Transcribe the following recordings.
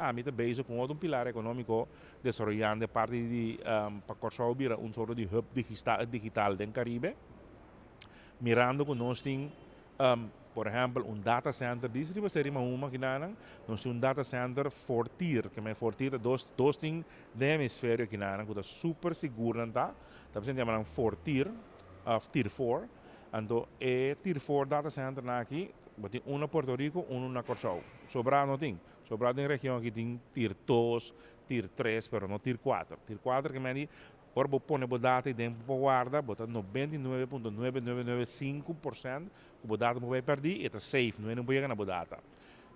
Ami ta bezig ku otro pilar ekonómiko, desaroyando parti di pa Kòrsou bira un sorto di hub digital den Karibe, mirando ku nos tin, por ehèmpel, un data center di riba Ser'i Mahuma kinanan. Nos tin un data center four tier, ke men four tier dos tin den hemisferio kinanan ku ta super sigur. Nan ta presente, yama nan four tier of tier 4. Anto e tier 4 data center na aki, bo tin un na Puerto Rico, un na Kòrsou. Sobrá no tin. Sobrá den region aki tin tier 2, tier 3, pero no tier 4. Tier 4 ke men di, ora bo pone bo data den bo warda, bo ta 99.9995% ku bo data no bai pèrdí, e ta safe, no por yega na bo data.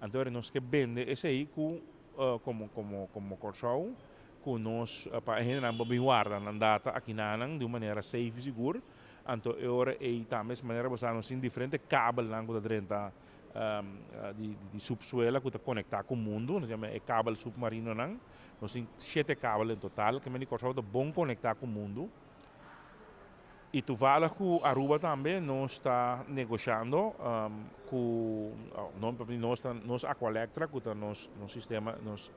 Anto nos ke bende esei ku komo Kòrsou, ku nos pa hendenan por bin warda nan data aki nan di un manera safe i sigur. Anto e ora ei tambe manera bo sa, nos tin diferente kabelnan ku ta drenta di subsuela ku ta konektá ku mundu, nos yama e kabel submarinonan. Nos tin shete kabel en total, ke men di Kòrsou ta bon konektá ku mundu. I toevallig ku Aruba tambe nos ta negoshando ku no, nos ta nos Aqualectra, ku ta nos sistema, nos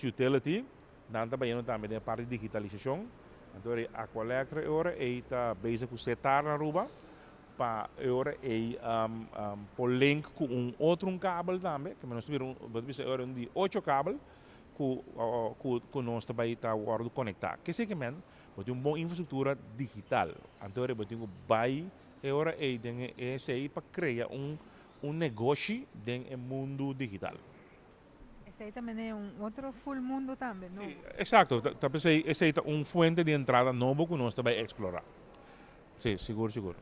utility, nan ta bayendo tambe den parti di digitalisashon. Anto Aqualectra e ora ei ta bezig ku setar na Aruba pa e ora ei por link ku un otro un kabel tambe, ke nos ta bisa e ora un di ocho kabel ku nos ta bai ta wòrdu konektá. Ke esei ke men, bo tin un bon infrastruktura digital. Anto bo tin ku bai e ora ei den esei pa krea un negoshi den e mundu digital. Esei tambe ta un otro full mundu tambe, no? Si, eksakto. Ta esei ta un fuente di entrada nobo ku nos ta bai eksplorá. Si, sigur, sigur.